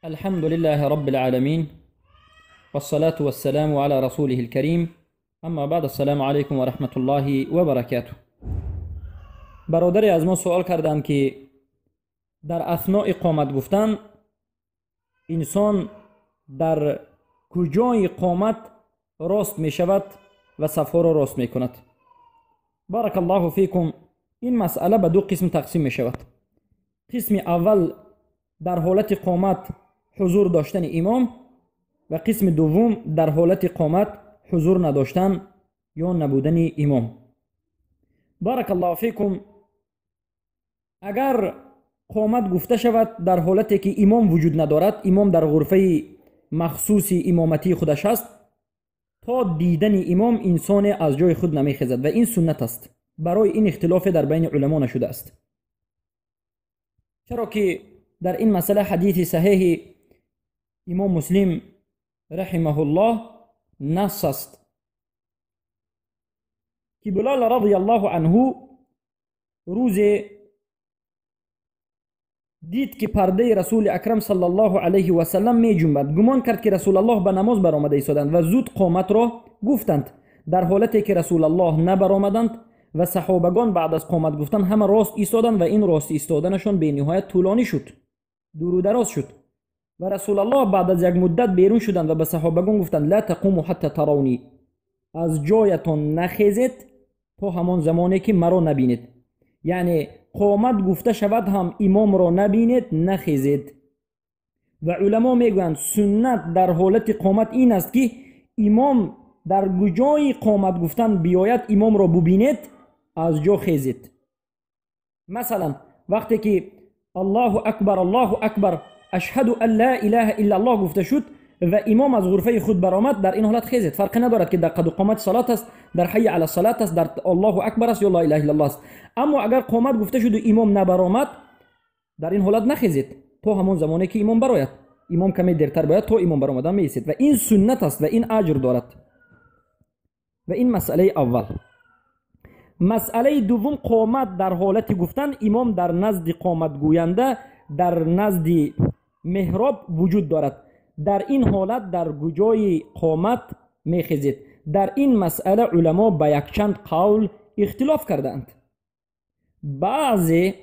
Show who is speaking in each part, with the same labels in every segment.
Speaker 1: الحمد لله رب العالمين، والصلاة والسلام على رسوله الكريم، اما بعد، السلام علیکم و رحمت الله و برکاته. برادری از ما سوال کردند که در اثناء قامت گفتن انسان در کجای قامت راست می شود و صفها را راست می کند. بارک الله فیکم. این مسئله به دو قسم تقسیم می شود. قسم اول در حالت قامت حضور داشتن امام و قسم دوم در حالت قامت حضور نداشتن یا نبودن امام. بارک الله فیکم. اگر قامت گفته شود در حالتی که امام وجود ندارد، امام در غرفه مخصوص امامتی خودش است، تا دیدن امام انسان از جای خود نمیخیزد و این سنت است. برای این اختلاف در بین علما نشده است، چرا که در این مسئله حدیث صحیح امام مسلم رحمه الله نص است که بلال رضی الله عنه روز دید که پرده رسول اکرم صلی الله علیه و سلم می جنبد، گمان کرد که رسول الله به نماز برآمده ایستادند و زود قامت را گفتند، در حالتی که رسول الله نبرآمدند و صحابگان بعد از قامت گفتن همه راست ایستادند و این راست ایستادنشان به نهایت طولانی شد، دور و دراز شد و رسول الله بعد از یک مدت بیرون شدند و به صحابگان گفتند لا تقوموا حتی ترونی، از جایتان نخیزید تا همان زمانی که مرا نبینید. یعنی قامت گفته شود هم امام را نبینید نخیزید. و علما میگویند سنت در حالت قامت این است که امام در جای قامت گفتن بیاید، امام را ببینید از جا خیزید. مثلا وقتی که الله اکبر الله اکبر اشهد ان لا اله الا الله گفته شد و امام از غرفه خود برآمد، در این حالت خیزید. فرقی ندارد که در قد قامت صلات است، در حی علی الصلاه است، در الله اکبر است یا لا اله الا الله است. اما اگر قامت گفته شد و امام نبرآمد، در این حالت نخیزید تا همان زمانی که امام براید. امام کمی دیرتر باید تا امام برآمدن میایستید و این سنت است و این اجر دارد. و این مسئله اول. مسئله دوم، قامت در حالت گفتن امام در نزد قامت گوینده در نزد محراب وجود دارد، در این حالت در جای قامت میخیزید. در این مسئله علما به یکچند قول اختلاف کردند. بعضی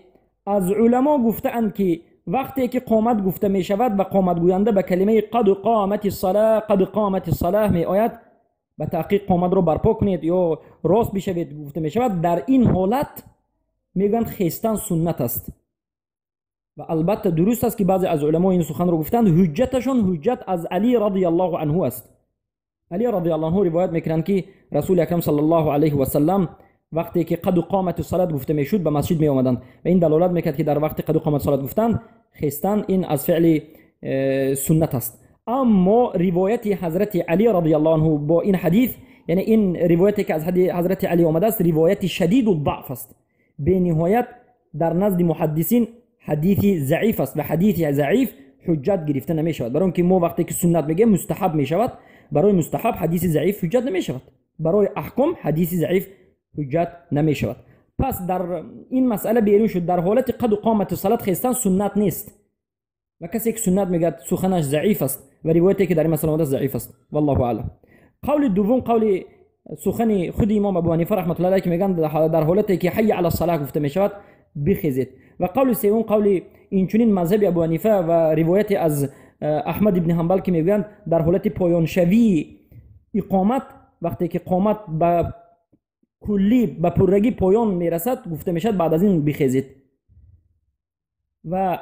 Speaker 1: از علما گفتند که وقتی که قامت گفته می شود و قامت گوینده به کلمه قد قامت الصلاه قد قامت الصلاه می آید، به تحقیق قامت رو برپا کنید یا راست بشوید گفته می شود، در این حالت میگویند خیستن سنت است. و البته درست است که بعضی از علما این سخن رو گفتند، حجتشون حجت از علی رضی الله عنه است. علی رضی الله عنه روایت میکنند که رسول اکرم صلی الله علیه و سلم وقتی که قد قامت الصلاه گفته میشد به مسجد می آمدند و این دلالت میکرد که در وقت قد قامت صلات گفتن خیستن این از فعل سنت است. اما روایت حضرت علی رضی الله عنه با این حدیث، یعنی این روایتی که از حضرت علی آمده است، روایت شدید الضعف است. به نهایت در نزد محدثین حدیث ضعیف است و حدیث ضعیف حجت گرفته نمی شود. برای اینکه ما وقتی که سنت میگه مستحب می شود، برای مستحب حدیث ضعیف حجت نمی شود، برای احکام حدیث ضعیف حجت نمی شود. پس در این مسئله بیرون شد در حالت قد قامت الصلاه خیستن سنت نیست و کسی که سنت میگه سخنش ضعیف است و روایتی که در این مسئله آمده ضعیف است. والله اعلم. قول دوم قول سخن خود امام ابو حنیفه رحمت الله علیه که میگن در حالتی که حی علی الصلاه گفته می شود بخیزید. و قول سوم قول اینچنین مذهب ابو حنیفه و روایت از احمد ابن حنبل که میگویند در حالت پایان شوی اقامت، وقتی که قامت به کلی به پرگی پایان میرسد گفته میشد بعد از این بخیزید. و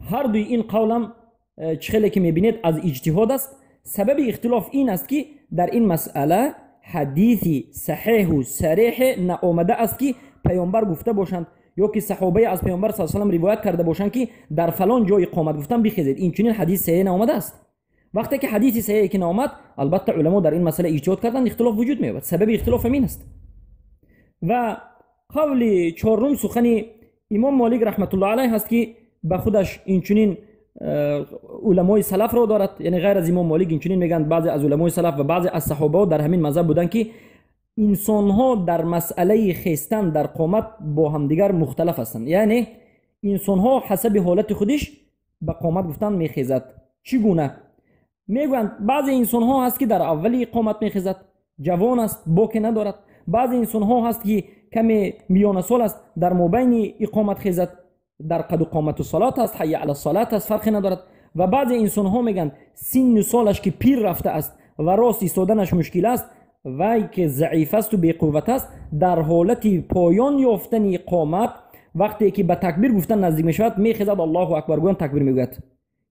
Speaker 1: هر دوی این قولم چخیلی که میبینید از اجتهاد است. سبب اختلاف این است که در این مسئله حدیث صحیح و صریح نآمده است که پیامبر گفته باشند یا که صحابه از پیامبر صلی الله علیه و سلم روایت کرده باشند که در فلان جای قامت گفتن بخیزید. این چنین حدیث صحیح نآمده است. وقتی که حدیث صحیح که نآمد، البته علما در این مسئله اجتهاد کردند، اختلاف وجود می‌یابد. سبب اختلاف همین است. و قول چهارم سخن امام مالک رحمت الله علیه هست که به خودش این چنین علمای سلف را دارد، یعنی غیر از امام مالک این چنین میگن بعضی از علمای سلف و بعضی از صحابه در همین مذهب بودن که انسان ها در مسئله خیستن در قامت با همدیگر مختلف هستند. یعنی انسان ها حسب حالت خودش ба қомат гуфтан мехезад. Чӣ гуна? Мегӯянд, баъзе инсонҳо ҳаст, ки дар аввали иқомат мехезад, ҷавон аст, боке надорад. Баъзе инсонҳо ҳаст, ки каме миёнасол аст, дар мобайни иқомат хезад, дар қаду қомату салот аст, ҳайя ала салот аст, фарқе надорад. Ва баъзе инсонҳо мегӯянд, синну солаш ки пир рафта аст ва рост истоданаш мушкил аст, вай ки заиф асту беқувват аст, дар ҳолати поён ёфтани иқомат, вақте ки ба такбир гуфтан наздик мешавад, мехезад, Аллоҳу акбар гӯян такбир мегӯяд.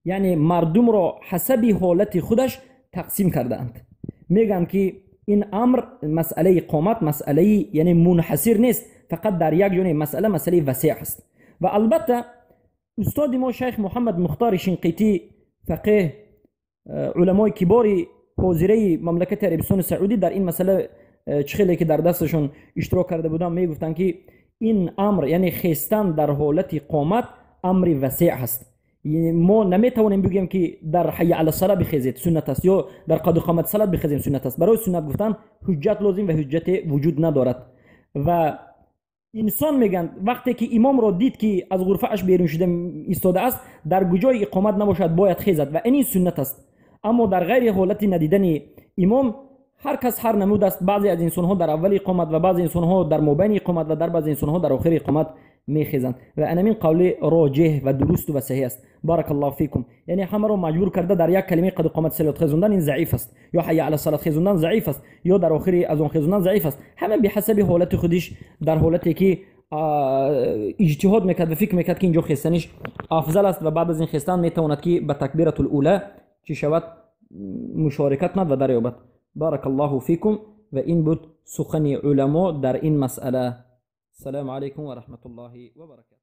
Speaker 1: Яъне мардумро ҳасаби ҳолати худаш тақсим кардаанд. Мегӯянд, ки ин амр, масъалаи иқомат, масъалаи яъне мунҳасир нест фақат дар як ҷо, масъала масъалаи васеъ аст. Ва албатта устоди мо шайх Муҳаммад Мухтори Шинқитӣ, фақеҳ, уламои кибори ҳозираи мамлакати Арабистони Саудӣ, дар ин масъала чӣ хеле ки дар дасташон иштирок карда будам, мегуфтанд, ки ин амр, яъне хестан дар ҳолати қомат, амри васеъ аст. Мо наметавонем бигӯем, ки дар ҳайя ала сала бихезед, суннат аст, ё дар қаду қомат салат бихезем, суннат аст. Барои суннат гуфтан ҳуҷҷат лозим ва ҳуҷҷате вуҷуд надорад. Ва инсон, мегӯянд, вақте ки имомро дид, ки аз ғурфааш берун шуда истодааст, дар куҷои иқомат набошад, бояд хезад ва ин суннат аст. Аммо дар ғайри ҳолати надидани имом ҳар кас ҳар намуд аст. Баъзе аз инсонҳо дар аввали иқомат ва баъзе инсонҳо дар мобайни иқомат ва дар баъзе инсонҳо дар охири иқомат мехезанд. Ва анамин қавли роҷеҳ ва дурусту ва саҳеҳ аст. Баракаллоҳу фикум. Яъне ҳамаро маҷбур карда дар як калимаи қаду қомат салот хезондан ин заиф аст, ё ҳайя ала салат хезондан заиф аст, ё дар охири аз он хезондан заиф аст. Ҳама биҳасаби ҳолати худиш, дар ҳолате ки иҷтиҳод мекард ва фикр мекард, ки инҷо хестаниш афзал аст, ва баъд аз ин хестан метавонад, ки ба такбиратул ула чӣ шавад, мушорикат кунад ва дарёбад. Баракаллоҳу фикум. Ва ин буд сухани уламо дар ин масъала. Салому алайкум ва раҳматуллоҳи ва баракатуҳ.